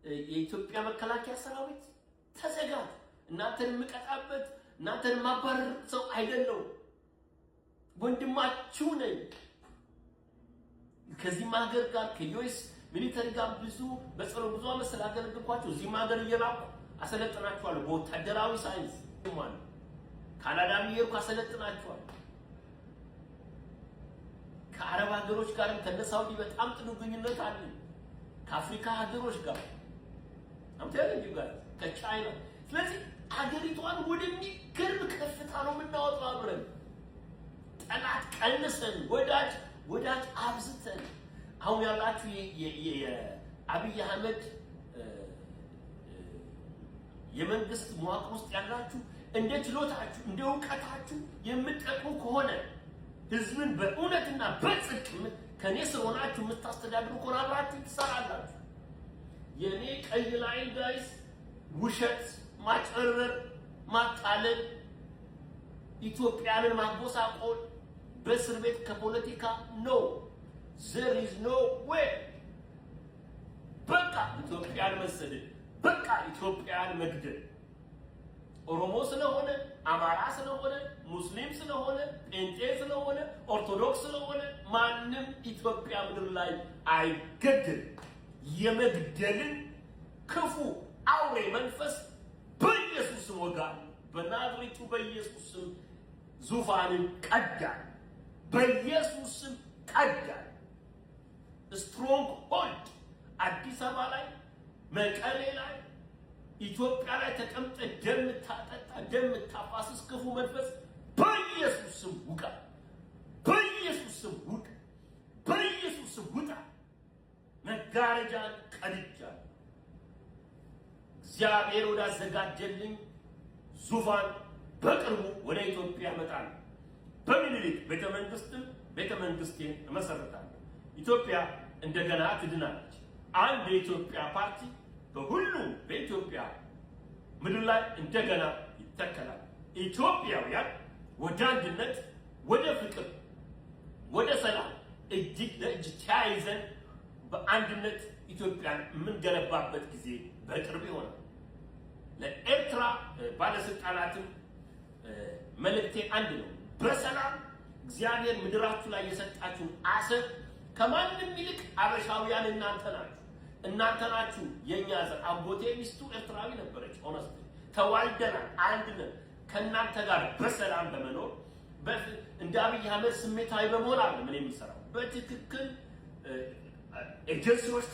የኢትዮጵያ መከላከያ ሰራዊት ተዘጋጁ። እናንተን የምቀጣበት፣ እናንተን የማባረር ሰው አይደለሁም። ወንድማችሁ ነኝ። ከዚህም ሀገር ጋር፣ ከ US military ጋር ብዙ በጸሎ ብዙ ዓመት ስላገለግልኳቸው እዚህም ሀገር እየላኩ አሰለጥናችኋለሁ። በወታደራዊ ሳይንስ ማለት ካናዳም እየሄድኩ አሰለጥናችኋለሁ። ከአረብ ሀገሮች ጋርም፣ ከነ ሳውዲ በጣም ጥሩ ግንኙነት አለኝ። ከአፍሪካ ሀገሮች ጋር፣ I'm telling you guys፣ ከቻይና። ስለዚህ ሀገሪቷን ወደሚገርም ከፍታ ነው የምናወጣው፣ አብረን ጠላት ቀንሰን፣ ወዳጅ አብዝተን። አሁን ያላችሁ የአብይ አህመድ የመንግስት መዋቅር ውስጥ ያላችሁ፣ እንደ ችሎታችሁ፣ እንደ እውቀታችሁ የምትጠቅሙ ከሆነ፣ ህዝብን በእውነትና በጽድቅ ከኔ ስር ሆናችሁ የምታስተዳድሩ ከሆነ አብራችሁ ትሰራላችሁ። የእኔ ቀይ line guys፣ ውሸት፣ ማጭበርበር፣ ማታለል፣ ኢትዮጵያንን ማጎሳቆል፣ በእስር ቤት ከፖለቲካ፣ no, there is no way። በቃ ኢትዮጵያን መሰደድ፣ በቃ ኢትዮጵያን መግደል። ኦሮሞ ስለሆነ፣ አማራ ስለሆነ፣ ሙስሊም ስለሆነ፣ ጴንጤ ስለሆነ፣ ኦርቶዶክስ ስለሆነ ማንም ኢትዮጵያ ምድር ላይ አይገድልም። የመግደልን ክፉ አውሬ መንፈስ በኢየሱስ ስም ወጋለሁ። በናዝሬቱ በኢየሱስ ስም ዙፋንን ቀዳል። በኢየሱስ ስም ቀዳል። Stronghold አዲስ አበባ ላይ፣ መቀሌ ላይ፣ ኢትዮጵያ ላይ ተቀምጠ ደም የምታጠጣ፣ ደም የምታፋስስ ክፉ መንፈስ በኢየሱስ ስም ውጣ። በኢየሱስ ስም ውጣ። በኢየሱስ ስም ውጣ። መጋረጃን ቀድጃለሁ። እግዚአብሔር ወዳዘጋጀልኝ ዙፋን በቅርቡ ወደ ኢትዮጵያ እመጣለሁ። በምኒልክ ቤተ መንግስትም ቤተ መንግስቴን እመሰርታለሁ። ኢትዮጵያ እንደገና ትድናለች። አንድ የኢትዮጵያ ፓርቲ በሁሉም በኢትዮጵያ ምድር ላይ እንደገና ይተከላል። ኢትዮጵያውያን ወደ አንድነት፣ ወደ ፍቅር፣ ወደ ሰላም እጅ ለእጅ ተያይዘን በአንድነት ኢትዮጵያን የምንገነባበት ጊዜ በቅርብ ይሆናል። ለኤርትራ ባለስልጣናትም መልእክቴ አንድ ነው። በሰላም እግዚአብሔር ምድራችሁ ላይ የሰጣችሁን አሰብ፣ ከማንም ይልቅ አበሻውያን እናንተ ናችሁ። እናንተ ናችሁ የእኛ ዘር። አጎቴ ሚስቱ ኤርትራዊ ነበረች። Honestly ተዋልደናል፣ አንድ ነን። ከእናንተ ጋር በሰላም በመኖር፣ እንደ አብይ አህመድ ስሜታዊ በመሆን አለ ምን የሚሰራው በትክክል ኤጀንሲዎች